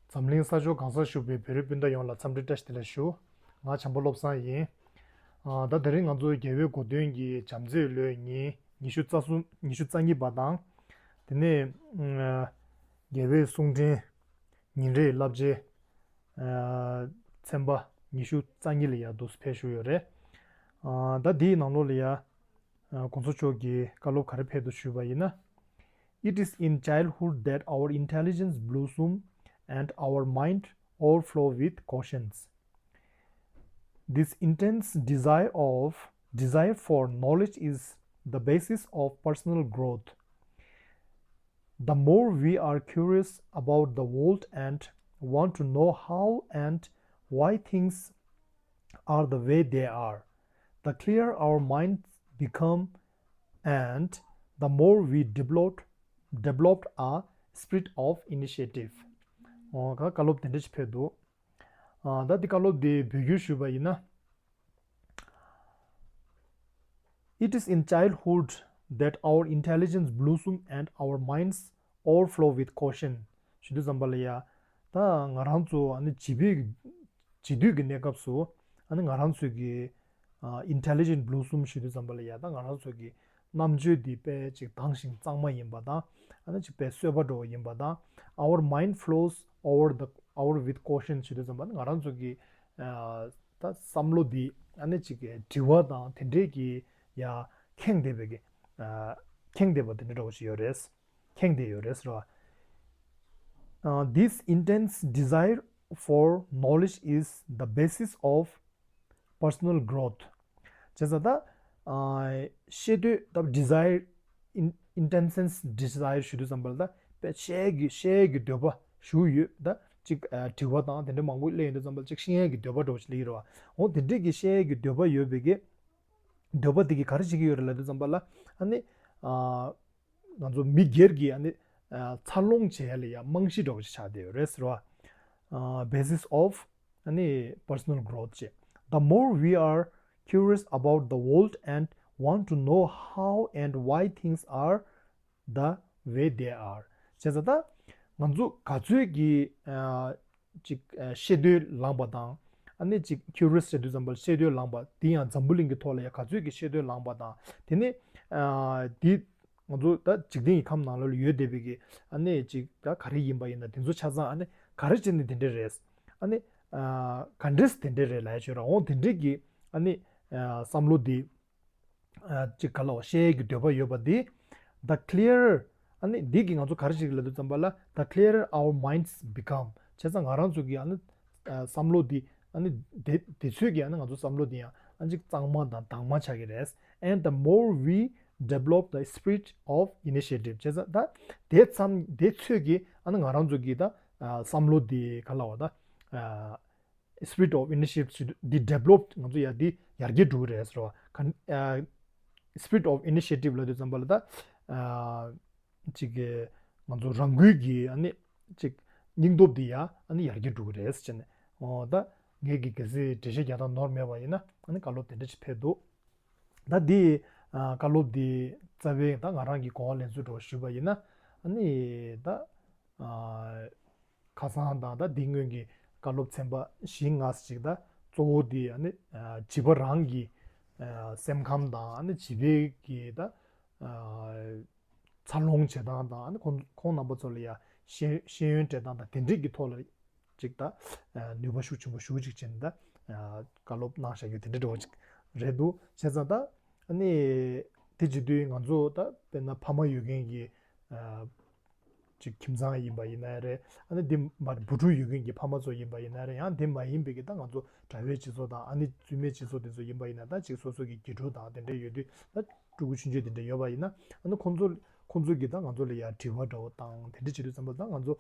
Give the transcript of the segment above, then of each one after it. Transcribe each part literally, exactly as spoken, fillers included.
འཛམ་གླིང་ས་ཕྱོགས་གང་སར་བཞུགས་པའི་བོད་རིགས་སྤུན་ཟླ་ཡོངས་ལ་འཚམས་འདྲི་བཀྲ་ཤིས་བདེ་ལེགས་ཞུ། ང་བྱམས་པ་བློ་བཟང་ཡིན། ཨ། ད་དེ་རིང་ང་ཚོ་རྒྱལ་བའི་གོ་སྟོན་གྱི་བྱམས་བརྩེའི་ལོའི་ཉིན་ཉི་ཤུ་རྩ་གསུམ། ཉི་ཤུ་རྩ་གཉིས་པ་དང་། དེ་ནས་ཨ། རྒྱལ་བའི་གསུང་འཕྲིན་ཉིན་རེའི་བསླབ་བྱའི་ཨ། ཚན་པ་ཉི་ཤུ་རྩ་གཉིས་ལ་ཡ་འདུག་སེ་ཕེབས་བཞུགས་ཡོད་རེད། ཨ། ད་འདིའི་ནང་ལོགས་ལ་ཡ། ཨ། གོང་ས་མཆོག་གིས་བཀའ་སློབ་ག་རེ་ཕེབས་འདུག་ཞུས་པ་ཡིན་ན། It is in childhood that our intelligence blossom and our mind all flow with quotients. This intense desire of desire for knowledge is the basis of personal growth. The more we are curious about the world and want to know how and why things are the way they are, the clearer our minds become and the more we develop, develop a spirit of initiative. ཨོ། ད་བཀའ་སློབ་དེ་འདྲ་ཞིག་ཕེབས་འདུག་ཨ། ད་འདི་བཀའ་སློབ་འདི་བོད་བསྒྱུར་ཞུས་པ་ཡིན་ན། It is in childhood that our intelligence blossom and our minds all flow with caution. ཞུ་དུས་ཙམ་པ་ལ་ཡ། ད་ང་རང་ཚོ་ཨ་ནི་བྱིས་པའི་བྱིས་དུས་ཀྱི་གནས་སྐབས་སུ་ཨ་ནི་ང་རང་ཚོའི་གི་ཨ། intelligence blossom ཞུ་དུས་ཙམ་པ་ལ་ཡ། ད་ང་རང་ཚོའི་གི་རྣམ་དཔྱོད་འདི་དཔེ་ཅིག་དྭངས་ཤིང་གཙང་མ་ཡིན་པ་དང་། ཨ་ནི་ཅིག་དཔེ་གསོད་པ་འདྲ་བོ་ཡིན་པ་དང་། Our mind flows over the over with caution ཞུ་དུས་ཙམ་པ་ང་རང་ཚོ་གི་ཨ། ད་བསམ་བློ་འདི་ཨ་ནི་ཅིག་དྲི་བ་དང་དེ་འདྲས་ཀྱི་ཡ་ཁེངས་བསྡད་པའི་གི་ཨ། ཁེངས་བསྡད་པ་དེ་འདྲ་འདྲ་བོ་ཞིག་ཡོད་རེད། ཁེངས་བསྡད་ཡོད་རེད་ཟེར་བ། ཨ། This intense desire for knowledge is the basis of personal growth. བྱས་ཙང་ད་ཨ། ཤེས་འདོད་ད་desire in- intense desire ཞུ་དུས་ཙམ་པ་ལ་ད་དཔེ་ཤེས་ཀྱི་ཤེས་ཀྱི་འདོད་པ་ཞུ་ཡོད། ད་ཅིག་ཨ། དྲི་བ་དང་དེ་འདྲ་མང་པོ་སླེབས་ཡོང་དུས་ཙམ་པ་ལ་ཅིག་ཤེས་ཡས་ཀྱི་འདོད་པ་འདྲ་བོ་ཞིག་སླེབས་ཀྱི་རེད་བ། འོ་དེ་འདྲས་ཀྱི་ཤེས་ཡས་ཀྱི་འདོད་པ་ཡོད་པའི་གི་འདོད་པ་དེ་གིས་ག་རེ་བྱེད་ཀྱི་ཡོད་རེད་ལབ་དུས་ཙམ་པ་ལ་ཨ་ནི་ཨ། ང་ཚོ་མི་སྒེར་གྱི་ཨ་ནི་ཨ། འཚར་ལོངས་བྱེད་ཡ་ལ་ཡ་རྨང་གཞི་འདྲ་བོ་ཞིག་ཆགས་བསྡད་ཡོད་རེད་ཟེར་བ། ཨ། basis of ཨ་ནི་personal growth བྱས། The more we are curious about the world and want to know how and why things are the way they are. བྱས་ཙང་ད་ང་ཚོ་ག་ཚོད་ཀྱི་ཨ། ཅིག་ཨ། ཤེས་འདོད་ལངས་པ་དང་། ཨ་ནི་ཅིག་curious བྱེད་དུས་ཙམ་པ་ལ་ཤེས་འདོད་ལངས་པ་དེ་ཡང་འཛམ་བུ་གླིང་གི་ཐོག་ལ་ཡང་ག་ཚོད་ཀྱི་ཤེས་འདོད་ལངས་པ་དང་། དེ་ནས་ཨ། དེ་ང་ཚོ་ད་འཇིག་རྟེན་གྱི་ཁམས་ནང་ལོགས་ལ་ཡོད་བསྡད་པའི་གི་ཨ་ནི་ཅིག་ད་ག་རེ་ཡིན་པ་ཡིན་ན་དེ་ཚོ་ཆ་ཚང་ཨ་ནི་ག་རེ་བྱས་ནས་དེ་འདྲ་རེད། ཨ་ནི་ཨ། ག་འདྲས་དེ་འདྲ་རེད་ལབ་ཡ་ཅིག་ཡོད་ར། འོ་དེ་འདྲས་ཀྱི་ཨ་ནི་ཨ། བསམ་བློ་འདི། ཨ། ཅིག་ག་ལ་བ་ཤེས་ཡས་ཀྱི་འདོད་པ་ཡོད་པ་འདི། The clearer ཨ་ནི་འདི་གིས་ང་ཚོ་ག་རེ་ཞིག་ལབ་དུས་ཙམ་པ་ལ། The clearer our minds become བྱས་ཙང་ང་རང་ཚོ་གི་ཨ་ནི་ཨ། བསམ་བློ་འདི་ཨ་ནི་དེ་དེ་ཚོད་ཀྱི་ཨ་ནི་ང་ཚོ་བསམ་བློ་འདི་ཡང་ཨ་ཅིག་གཙང་མ་དང་དྭངས་མ་ཆགས་ཀྱི་རེད། And the more we develop the spirit of initiative བྱས་ཙང་ད་དེ་ཙམ་དེ་ཚོད་ཀྱི་ཨ་ནི་ང་རང་ཚོ་གི་ད་ཨ། བསམ་བློ་འདི་ག་ལ་བ་ད་ཨ། spirit of initiative འདི་develop ང་ཚོ་ཡ་འདི་ཡར་རྒྱས་འགྲོ་གི་རེད་ཟེར་བ། ག- ཨ། spirit of initiative ལབ་དུས་ཙམ་པ་ལ་ད་ཨ། ཅིག་གི་ང་ཚོ་རང་འགུལ་གྱི་ཨ་ནི་ཅིག་སྙིང་སྟོབས་འདི་ཡ་ཨ་ནི་ཡར་རྒྱས་འགྲོ་གི་རེད་ཟེར་ནས། འོ་ད་ངས་ཀྱི་གལ་སྲིད་འགྲེལ་བཤད་རྒྱག་སྟངས་ནོར་མེད་པ་ཡིན་ན་ཨ་ནི་བཀའ་སློབ་དེ་འདྲ་ཞིག་ཕེབས་འདུག་ད་འདི་ཨ། བཀའ་སློབ་འདི་རྩ་བའི་ད་ང་རང་གི་གོ་བ་ལེན་ཚུལ་འདྲ་བོ་ཞུས་པ་ཡིན་ན་ཨ་ནི་ད། ཨ། ཁ་སང་དང་ད་འདི་སྔོན་གྱི་བཀའ་སློབ་ཚན་པ་བཞི་ལྔ་ཞིག་ད་གཙོ་བོ་འདི་ཨ་ནི་ཨ། བྱིས་པ་རང་གི་ཨ། སེམས་ཁམས་དང་ཨ་ནི་བྱིས་པའི་གི་ད་ཨ། འཚར་ལོངས་བྱེད་སྟངས་དང་ཨ་ནི་ཁོང་ཁོང་རྣམ་པ་ཚོ་ལ་ཡ་ཤེས་ཤེས་ཡོན་སྤྲད་སྟངས་དང་དེ་འདྲས་ཀྱི་ཐོག་ལ་ཅིག་ད་ཨ། ནུས་པ་ཤུགས་ཆེན་པོ་ཞེ་པོ་ཅིག་བྱས་ནས་ད་ཨ། བཀའ་སློབ་གནང་བཞག་རྒྱུ་དེ་འདྲ་འདྲ་བོ་ཅིག་རེད་འདུག་བྱས་ཙང་ད་ཨ་ནི་དེ་བྱེད་དུས་ང་ཚོ་ད་དཔེར་ན་ཕ་མ་ཡོད་མཁན་གྱི་ཨ། ཅིག་ཁྱིམ་ཚང་ཡིན་པ་ཡིན་ན་རེད། ཨ་ནི་འདི་མ་བུ་ཕྲུག་ཡོད་མཁན་གྱི་ཕ་མ་ཚོ་ཡིན་པ་ཡིན་ན་རེད། ཡང་དེ་མ་ཡིན་པའི་གི་ད་ང་ཚོ་གྲྭ་པའི་སྤྱི་ཚོགས་དང་ཨ་ནི་བཙུན་མའི་སྤྱི་ཚོགས་དེ་ཚོ་ཡིན་པ་ཡིན་ན་ད་ཅིག་སོ་སོ་གི་དགེ་ཕྲུག་དང་དེ་འདྲ་ཡོད་དུས་ད་ཕྲུ་གུ་ཆུང་ཆུང་དེ་འདྲ་ཡོད་པ་ཡིན་ན་ཨ་ནི་ཁོང་ཚོ་ཁོང་ཚོ་གིས་ད་ང་ཚོ་ལ་ཡ་དྲི་བ་འདྲ་བོ་དང་དེ་འདྲ་བྱེད་དུས་ཙམ་པ་ད་ང་ཚོ་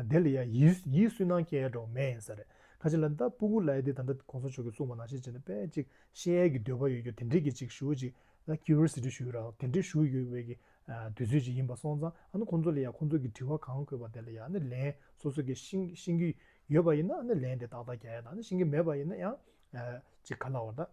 དེ་ལ་ཡ་ཡིད་ཡིད་སུན་སྣང་སྐྱེ་ཡ་འདྲ་བོ་མེད་ཡིན་ས་རེད། ཁ་ཅིག་ལ་ད་སྤུ་གུ་ལབ་ཡ་དེ་ད་ལྟ་གོང་ས་མཆོག་གིས་གསུངས་པ་ནང་བཞིན་བྱས་ནས་དཔེ་ཅིག་ཤེས་ཡ་གི་འདོད་པ་ཡོད་རྒྱུ་དེ་འདྲས་ཀྱི་ཅིག་ཞུ་ཅིག་ད་curiosity ཞུ་ར་དེ་འདྲས་ཞུ་ཡོད་པའི་གི་ཨ། དུས་ཚོད་ཅིག་ཡིན་པ་སོང་ཙང་ཨ་ནི་ཁོང་ཚོ་ལ་ཡང་ཁོང་ཚོ་གི་དྲི་བ་གང་འཁོད་པ་དེ་ལ་ཡང་ཨ་ནི་ལན་སོ་སོ་གི་ཤེས་ཤེས་ཀྱི་ཡོད་པ་ཡིན་ན་ཨ་ནི་ལན་དེ་ཏག་ཏག་རྒྱག་ཡ་དང་ཨ་ནི་ཤེས་ཀྱི་མེད་པ་ཡིན་ན་ཡང་ཨ། ཅིག་ག་ལ་བ་ད་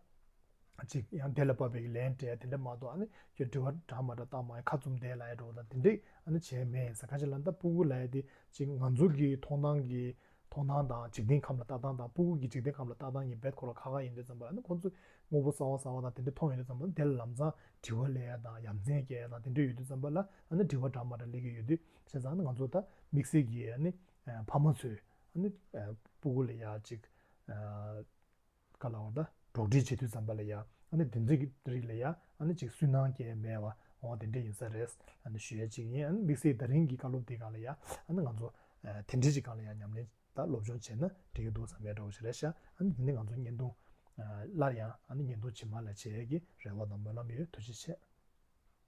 ཅིག་ཡང་དེ་ལ་བབས་པའི་ལན་སྤྲད་དེ་འདྲ་མ་གཏོགས་ཨ་ནི་ཁྱོད་དྲི་བ་འདྲ་མ་འདྲ་བཏང་མ་ཡིན་ཁ་བཙུམ་བསྡད་ལབ་ཡ་འདྲ་བོ་དང་དེ་འདྲས་ཨ་ནི་བྱས་མེད་ཡིན་ས། ཁ་ཅིག་ལ་ད་སྤུ་གུ་ལབ་ཡ་དེ་ཅིག་ང་ཚོ་གི་མཐོང་སྣང་གི་ མཐོང་སྟངས་དང་འཇིག་རྟེན་ཁམས་ལ་ལྟ་སྟངས་དང་སྤུ་གུ་གི་འཇིག་རྟེན་ཁམས་ལ་ལྟ་སྟངས་ཀྱི་རྦད་ཁོ་རང་ཁག་ཁག་ཡིན་དུས་ཙམ་པ་ལ་ནི་ཁོང་ཚོས་དངོས་པོ་གསར་བ་གསར་བ་དང་དེ་འདྲ་མཐོང་ཡོང་དུས་ཙམ་པ་ལ་དེ་ལ་ལམ་སང་དྲི་བ་སླེབས་ཡ་དང་ཡ་མཚན་སྐྱེ་ཡ་དང་དེ་འདྲ་ཡོད་དུས་ཙམ་པ་ལ་ཨ་ནི་དྲི་བ་འདྲ་མ་འདྲ་སླེབས་ཀྱི་ཡོད་དུས་བྱས་ཙང་ནི་ང་ཚོ་ད་དམིགས་བསལ་གྱི་ཨ་ནི་ཕ་མ་ཚོས་ཨ་ནི་སྤུ་གུ་ལ་ཡ་ཅིག་ག་ལ་བར་ད་འགྲོགས་འདྲིས་བྱེད་དུས་ཙམ་པ་ལ་ཡ་ཨ་ནི་དེ་འདྲའི་རིགས་ལ་ཡ་ཨ་ནི་ཅིག་སུན་སྣང་སྐྱེ་མེད་པ་འོ་དེ་འདྲ་ཡིན་ས་རེད་ཨ་ནི་ཞུ་ཡ་ཅིག་ཡིན། ཨ་ནི་དམིགས་བསལ་ད་རིང་གི་བཀའ་སློབ་དེ་སྒང་ལ་ཡ་ཨ་ནི་ང་ཚོ་དེ་འདྲའི་ཅིག་སྒང་ལ་ཡ་ཉམས་ལེན་ད་སློབ་སྦྱོང་བྱས་ན་འགྲིག་གི་འདུག་བསམ་པའི་འདྲ་བོ་ཞིག་རེད་ཤག་ཨ་ནི་དེ་ནི་ང་ཚོ་བརྙན་ཐུང་སླར་ཡང་ཨ་ནི་བརྙན་ཐུང་རྗེས་མ་ལ་བྱེད་ཡ་གི་རེ་བ་དང་སྨོན་ལམ་ཡོད། ཐུགས་རྗེ་ཆེ།